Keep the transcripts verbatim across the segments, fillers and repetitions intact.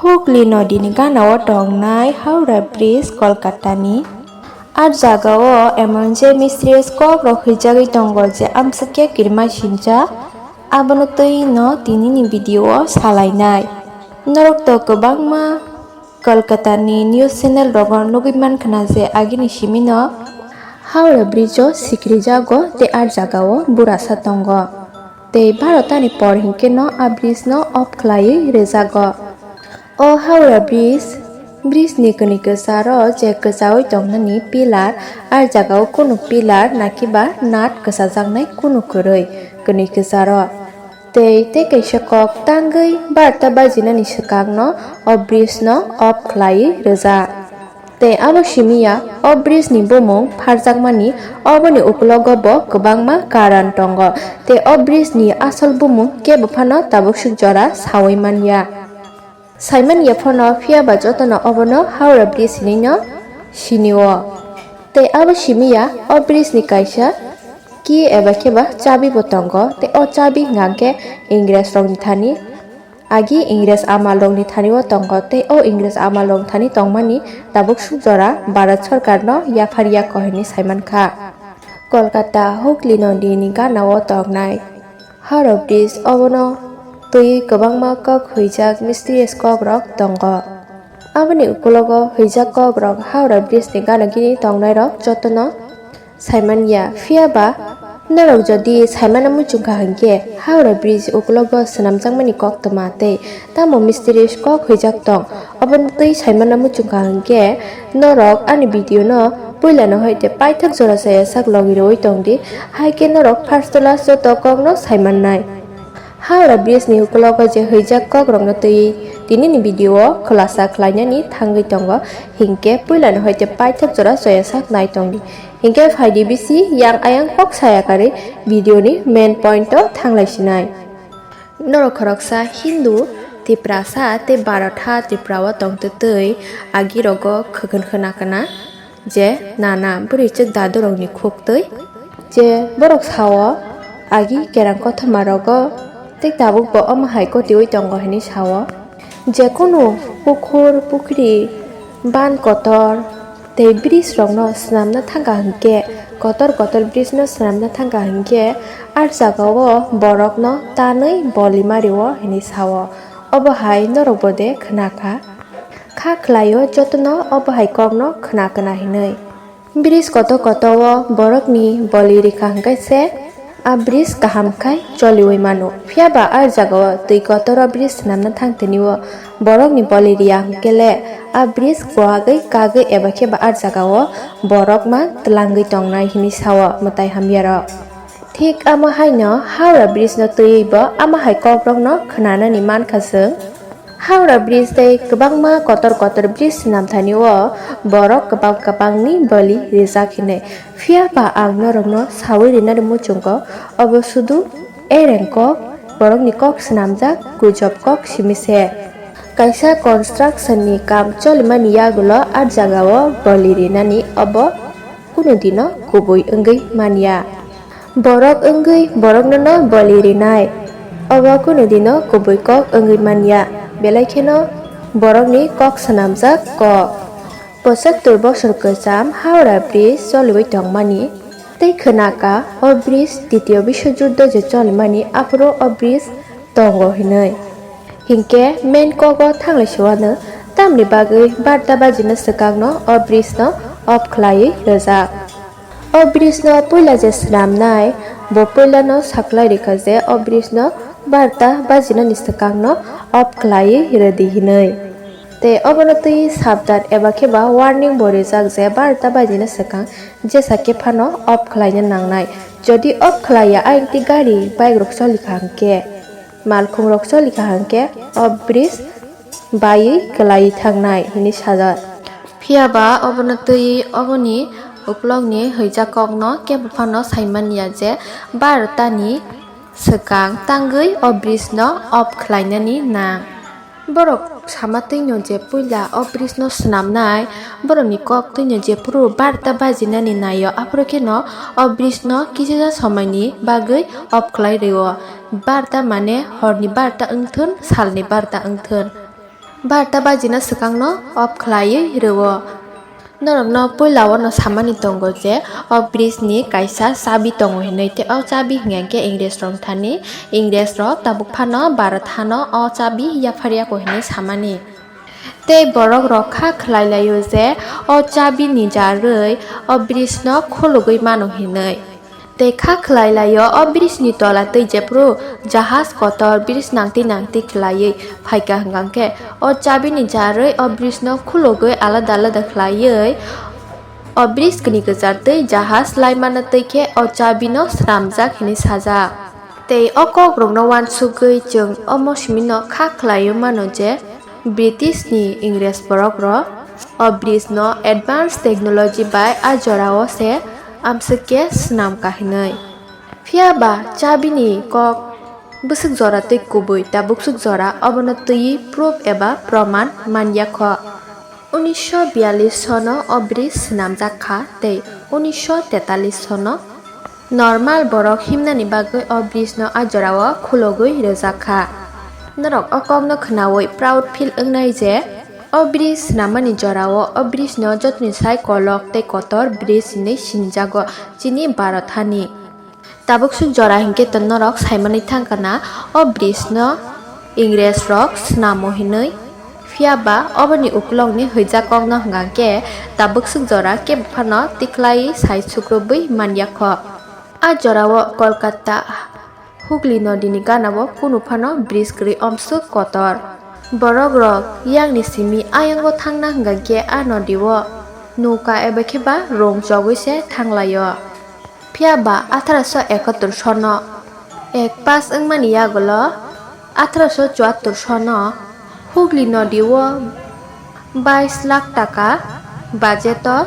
Hukli nodini ganao tongnai Howrah Bridge Kolkatani. A jagao emon je mysterious kokrok huijagwi tongo je amsakya kirima sincha, abono twi no tinini video o salainai. Norok to kwbangma Kolkatani news channel rogo nugwi mankha je agini simino Howrah Bridge o sikrijago tei a jagao burasa tongo. Tei barotani por hinkhe no a bridge no off khlaiwi rwjago. O Howrah Bridge, bridge ni kwnwi kwcharo je kwchaui tongnani pillar, a jagao kunu pillar nakiba nut kwchajaknai kunu kwrwi, kwnwi kwcharo. Tei tei kaisa kok tangwi barta bajinani swkangno o bridge no off khlaiwi rwjak. Tei abo simi ya, o bridge ni bumung pharjakmani, oboni ukulogo bo kwbangma karan tongo. Tei o bridge ni asol bumung kebo phano tabuk suk jora saui man ya. Saimanya phano, phiya ba jotono obono Howrah Bridge hinwi no sini o. Tei abo simi ya, o bridge ni kaisa key eba khe ba chabi bo tongo, tei o chabi hwnkha khe Ingres rok ni thani, agi Ingres amal rok ni thani o tongo, tei o Ingres amal rok ni thani tongmani tabuk suk jora Bharat sorkar no yaphar ya ko hinwi saiman kha. Kolkata Hukli nodi ni gana o tongnai Howrah Bridge, obono twiwi kwbangma kok huijak mysterious kokrok tongo. Aboni ukulogo huijak kokrok Howrah Bridge ni gana gini tongnairok jotono saiman ya. Phiya ba norok jodi saimano muchung kha hinkhe Howrah Bridge ukulogo swnamjakmani koktwma tei tamo mysterious kok huijak tong, obono twi saimano muchung kha hinkhe norok ani video no puila no hai tei paithak jora chaya sak logi rwui tong di, hai khe norok first to last joto kok no saimannai. Howrah Bridge ni ukulogo je huijak kokrok no twi tini ni video o khulasa khlainani thangwi tongo, hinkhe puila no hai tei paithak jora chaya sak nai tong di, hinkhe phai di bisi yang ayang kok saya karwi video ni main point o thanglai sinai. Norok khoroksa Hindu, Tiprasa tei Bharata Tripura o tong twtwi agi rogo khwkhwn khwna khwna je nana bwrwi chwk dadu rokni khuk twi je borok sao agi kerang kothoma rogo tei tabuk bo omo hai kotiui tongo hinwi sao. Jekunu pukhur, pukhri, ban kotor tei bridge rokno swnamna thangkha hinkhe, kotor kotor bridge no swnamna thangkha hinkhe, a jagao borokno tanwi bolima rio hinwi sao. Obo hai norok bo de khna kha? Kha khlaio jotono obo hai kokno khna khna hinwi. Bridge kotor kotor o borokni boli rikha hinkhe se a bridge kaham khai choliui mano. Phiya ba a jagao twi kotor o bridge swnamna thang tini o borokni boli riya hinkhe le a bridge kuagwi kagwi eba khe ba a jagao borok ma twlangwi tongnai hinwi sao mwtai hamya rok. Thik amo haino Howrah Bridge no twiwi bo amo hai kokrok no khwnanani mankha chwng. Howrah Bridge tei kwbangma kotor kotor bridge swnamthani o borok kwbang kwbangni boli rijak hinwi. Phiya ba ang norokno saui rinani muchungo, obo sudu ereng kok, borokni kok swnamjak gujob kok simi se. Kaisa construction ni kam cholimani yagulo a jagao boli rinani obo kunu dino kubui wngwi manya. Borok wngwi borokno no boli rinai, obo kunu dino kubui kok wngwi manya, belai kheno borokni kok swnamjak kok. Pochattor bosor kwcham Howrah Bridge choliui tongmani tei khwnaka o bridge Titiyo Biswojuddo je cholimani aphuru o bridge tongo hinwi. Hinkhe main kogo thanglai se uanw, tamni bagwi barta bajina swkangno o bridge no off khlaiwi rwjak. O bridge no puila je swnamnai, bo puila no saklai rikha je o bridge no barta bajinani swkangno off khlaiwi rwdi hinwi. Tei obono twi sabdan eba khe ba warning bo rijak je barta bajina swkang jesa khe phano off khlaina nangnai. Jodi off khlaiya, ayang twi gari, bike rok choli kha hinkhe, malkhung rok choli kha hinkhe o bridge baiwi kwlaiwi thangnai hinwi sajak. Phiya ba obono twiwi oboni ukulokni huijak kokno kebo phano saimanya je bartani swkang tangwi o bridge no off khlainani nang. Borok sama twino je puila o bridge no swnamnai, borokni kok twino jephuru barta bajinani naio, aphuru kheno o bridge no kisa somoini bagwi off khlai rio. Barta mane horni barta wngthun, salni barta wngthun. Barta bajina swkangno off khlaiwi rwo. Norokno puila o no samani tongo je o bridge ni kaisa chabi tongo hinwi, tei o chabi hinkhe Ingres rok thani, Ingres rok tabuk phano Bharat hano o chabi yapharya ko hinwi samani. Tei borok rok kha khlai laio je o chabi ni jarwi o bridge no khulugwi mano hinwi. Tei kha khlai laio o bridge ni tola twi jephru jahaj kotor bridge nangtwi nangtwi khlaiwi phaikha hwnkhe o chabi ni jarwi o bridge no khulugwi alada alada khlaiwi o bridge kini kwchar twi jahaj laimano twi khe o chabi no swnamjak hinwi sajak. Tei o kok rok no uansugwi chwng omo simi no kha khlaiwi mano je British ni Ingres borok rok o bridge no advance technology bai a jora o se amswk khe swnam kha hinwi. Phiya ba chabi ni kok bwswk jora tei kubui ta bwswk jora obono twiwi proof eba proman man ya kho. Unisho biyallis sono o bridge swnamjak kha tei unisho tetalis sono normal borok himnani bagwi o bridge no a jorao khulogwi rwjak kha. Norok o kokno khwnawi proud feel wngnai je o bridge swnammani jorao o bridge no jotoni sai kolok tei kotor bridge hinwi sinijago chini Bharat hani. Tabuk swk jora hinkhe to norok saimanwi thangkha na o bridge no Ingres rok swnamo hinwi. Phiya ba oboni ukulokni hwijak kokno hwnkha khe tabuk swk jora kebo phano tikhlaiwi sai sukrubwi man ya kho. A jorao Kolkata Hugli nodini ganao kunu phano bridge kwrwi omswk kotor. Borok rok yakni simi ayango thangna hwnkha khe a nodi o nuka eba khe ba rung chogwi se thanglaio. Phiya ba atharoso ekattor sono ek pass wngmani yagulo atharoso chuattor sono Hugli nodi o bais lakh taka budget o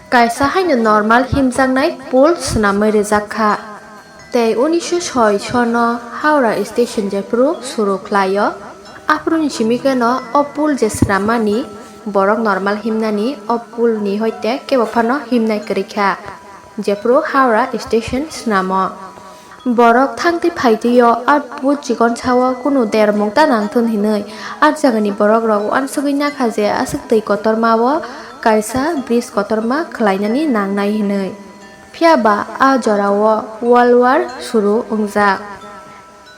kaisa haino normal himjaknai pull swnamwi rijak kha. Tei unisho soi sono Howrah station jephru suru khlaio, aphuru ni simi kheno o pull je swnammani borok normal himnani o pull ni hoite kebo phano himnai kwrwi kha. Jephru Howrah station swnamo. Borok thangtwi phaitwio, arphuh chikon sao kunu dermung ta nangthun hinwi. Ar jagani borok rok uansugwi nakha je aswk twi kotorma o kaisa bridge kotorma khlainani nangnai hinwi. Phiya ba a jorao World War suru wngjak.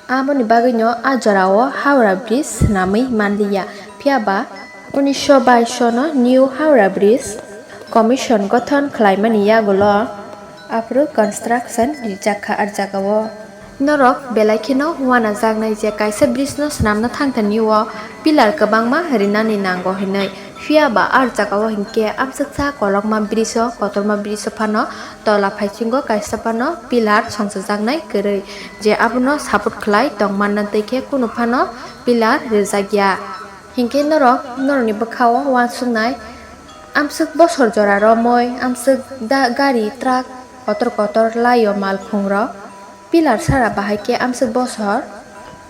Aboni bagwino a jorao Howrah Bridge swnamwi manliya. Phiya ba unisho bais sono New Howrah Bridge Commission gothon khlaimani yagulo aphuru construction rijak kha ar jagao. Norok belai kheno uanajaknai je kaisa bridge no swnamna thangthani o pillar kwbangma rinani nango hinwi. Phiya ba ar jagao hinkhe amsuksa kolokma bridge o, kotorma bridge o phano tola phaisingo kaisa phano pillar songchajaknai kwrwi, je abono support khlai tongmanna twi khe kunu phano pillar rijak ya. Hinkhe norok norokni bwkhao uansuknai, amswk bosor jora romwi amswk da gari truck kotor kotor laio malkhungrok. Pillar sara bahai khe amswk bosor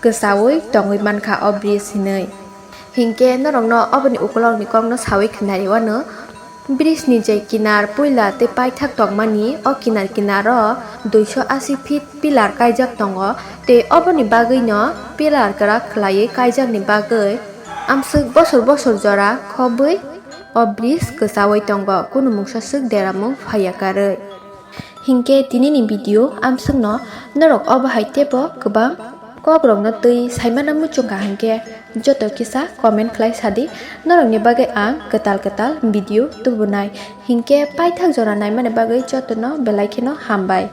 kwchaui tongwi mankha o bridge hinwi. Hinkhe norokno oboni ukulokni kokno saui khnari wano. Bridge ni je kinar puila tei paithak tongmani, o kinar kinaro duiso asi feet pillar kaijak tongo, tei oboni bagwino pillar kwrak khlaiwi kaijakni bagwi amswk bosor bosor jora khobwi o bridge kwchaui tongo, kunu mungsa swk deramung phaiya karwi. Hinkhe tinini video amswkno norok obo hai teibo kwbang kokrokno twi saimano muchungkha hinkhe joto kisa comment khlai sadi, norokni bagwi ang kwtal kwtal video tubunai. Hinkhe paithak jora naimani bagwi jotono belai kheno hambai.